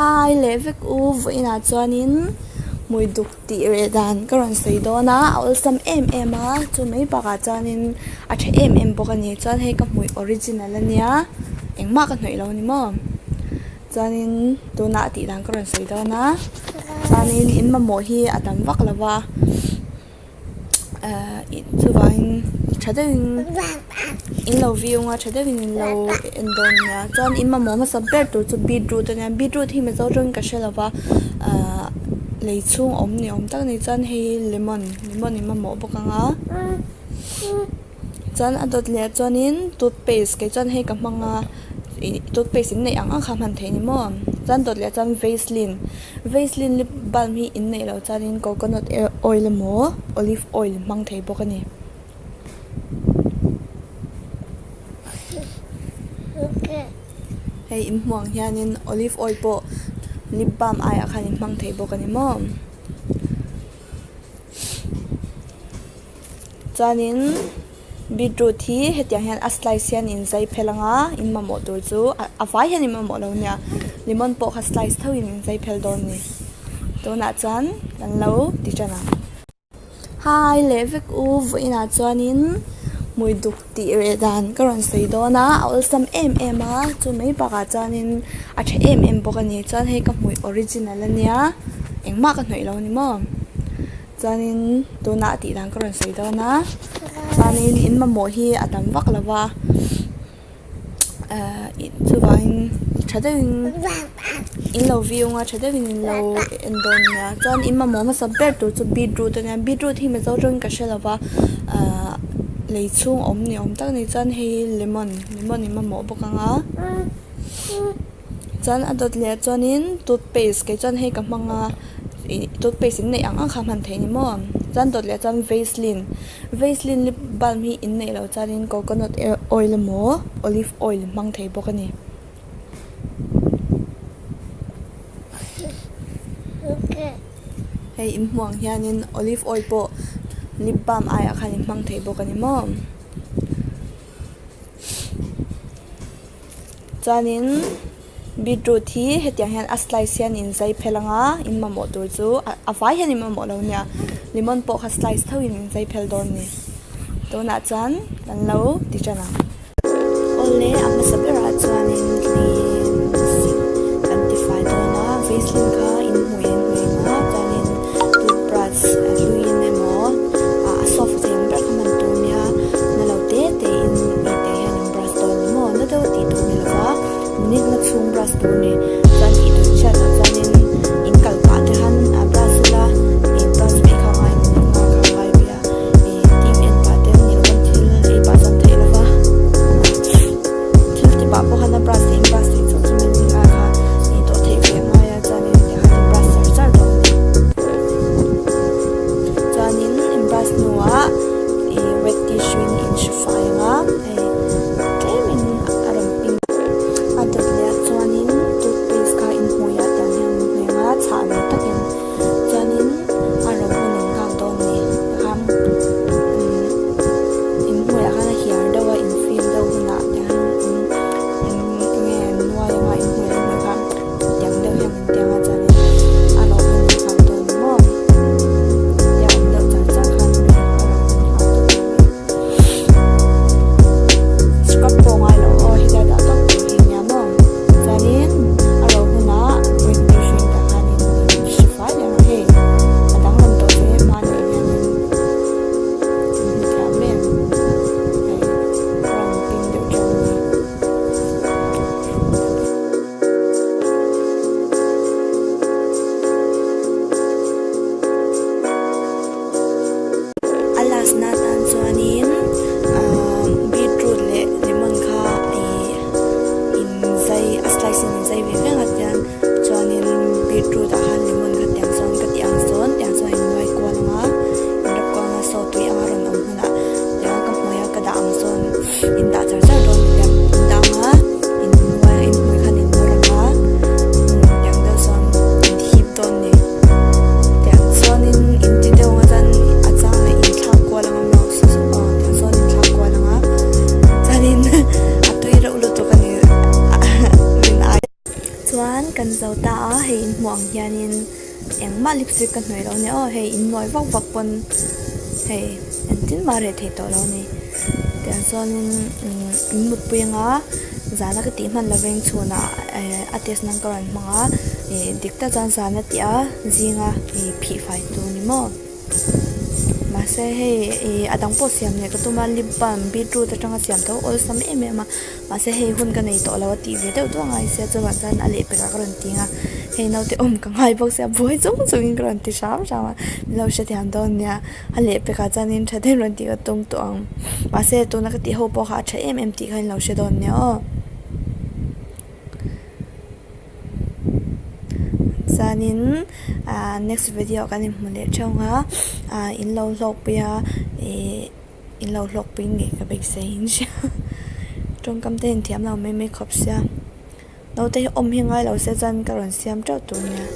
Hi leh vek u vawiinah chuanin hmui duk tih reh dan ka rawn sawi dawn a a awlsam em em a chu mai bakah chuanin a tha em em bawk a ni chuan hei ka hmui original a nia engmah ka hnawih lo a ni maw chuanin tunah a tih dan ka rawn sawi dawn a chuanin in mamawh hi a tam vak lo va. Ahh chuvangin tha deuhin in lo view anga tha deuhin in lo en dawn nia chuan in mamawh hmasa ber tur chu beetroot a nia beetroot hi mizo tawngin ka hre lo va ahh lei chhung awm ni awm tak a ni chuan hei hi lemon lemon in mamawh bawk anga chuan a dawt leh ah chuanin toothpaste kei chuan hei ka hmang a ih toothpaste in neih ang ang kha hman theih a ni maw chuan dawt leh ah chuan vaseline. Vaseline lip balm hi in neih loh chuanin coconut oil emaw olive oil hmang thei bawk a ni. Hei in hmuh ang hianin olive oil pawh lip balm aiah khan in hmang thei bawk a ni maw. Chuanin beetroot hi hetiang hian a slice hian in zai phel ang a in mamawh tur chu a vai hian in mamawh lo nia lemon pawh kha slice tho in in zai phel dawn a ni tunah chuan kan lo ti tan ang. Hi leh vek u vawiinah chuanin hmui duk tih reh dan ka rawn sawi dawn a a awlsam em em a chu mai bakah chuanin a tha em em bawk a ni chuan hei ka hmui original a nia engmah ka hnawih lo a ni maw. Chuanin tunah a tih dan ka rawn sawi dawn a chuanin in mamawh hi a tam vak lo va ahh chuvangin tha deuhin in lo view anga tha deuhin in lo en dawn nia chuan in mamawh hmasa ber tur chu beetroot a nia beetroot hi mizo tawngin ka hre lo va ahh lei chhung awm ni awm tak a ni chuan hei hi lemon lemon in mamawh bawk ang a. Chuan a dawt leh ah chuanin toothpaste kei chuan hei ka hmang a ih toothpaste in neih ang ang kha hman theih a ni maw chuan dawt leh ah chuan vaseline vaseline lip balm hi in neih loh chuanin coconut oil emaw olive oil hmang thei bawk a ni. Hei in hmuh ang hianin olive oil pawh lip balm aiah khan in hmang thei bawk a ni maw. Chuanin beetroot hi hetiang hian a slice hian in zai phel ang a in mamawh tur chu a vai hian in mamawh lo nia lemon pawh kha slice tho in in zai phel dawn a ni tunah chuan kan lo ti tan ang. Awle a hmasa berah chuanin cleansing kan ti fai dawn a vaseline kha in hmui in hmui ang a chuanin toothbrush a hluiin emaw a soft thei ang ber kha hman tur a nia na lo te te in mi te hian in brush dawn ni maw na deuh tih tur ni lova minute na chhung brush tur a ni chuan tih tur chhiat ah chuanin in kal pah te khan a brush ula ih brush phei kha ngai nga kha ngai ve a ih TV en pah te ni lova thil ei pah chuan theih lova thil ti pah pawh khan a brush te in brush theih chauh chu min nga kha ih dawh theih ve a ngai a chuanin tikhan in brush char char dawn a ni chuanin in brush hnuah ih wet tissue in in hru fai ang a. Hei tlemin a rawn ping a dawt leh ah chuanin toothpaste. zo ta a, hei in hmuh ang hianin engmah lipstick ka hnawih lo a ni aw, hei in nawi vak vak pawn hei engtin mah reh thei tawh lo a ni. Tiang chuanin in mutpui anga zana ka tih hman lovin chhunah eh a test nan ka rawn hmang a, ih dik tak chuan zana tih a zinga ih phih fai tur a ni maw. Mahse hei ih a dang pawh siam leh ka tum a lip balm beetroot atanga siam tho awlsam em em a mahse hei hun ka nei tawh lo a tih ve deuh duah ngai sia chuvang chuan a lehpekah ka rawn ti a hei naute awm ka ngai bawk sia buai chung chungin ka rawn ti hram hram a min lo hrethiam dawn nia a lehpekah chuanin tha deuhin rawn tih ka tum tawh ang mahse tuna ka tih ho pawh kha a tha em em tih kha in lo hre dawn nia aw. Chuanin ah next video kan inhmu leh theuh ang a ah in lo hlawkpui a ih in lo hlawkpui ngei ka beisei in hria tawngkam te in thiam lo mai mai khawp sia naute hi awm hi ngai lo se chuan ka rawn siam teuh tur nia.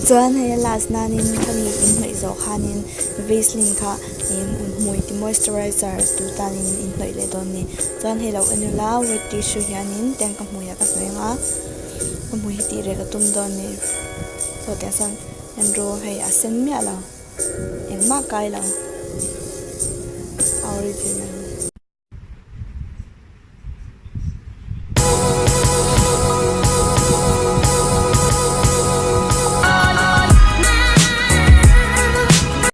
Chuan hei a last nanin khami in hnawih zawh khanin vaseline kha ih hmui ti moisturizer tur tanin in hnawih leh dawn a ni chuan hei lo en ula wet tissue hianin tiang ka hmuiah ka hnawih ang a ka hmui hi tih reh ka tum dawn a ni saw tiang sawn enro hei a sen miah lo. Engmah kai lo a original.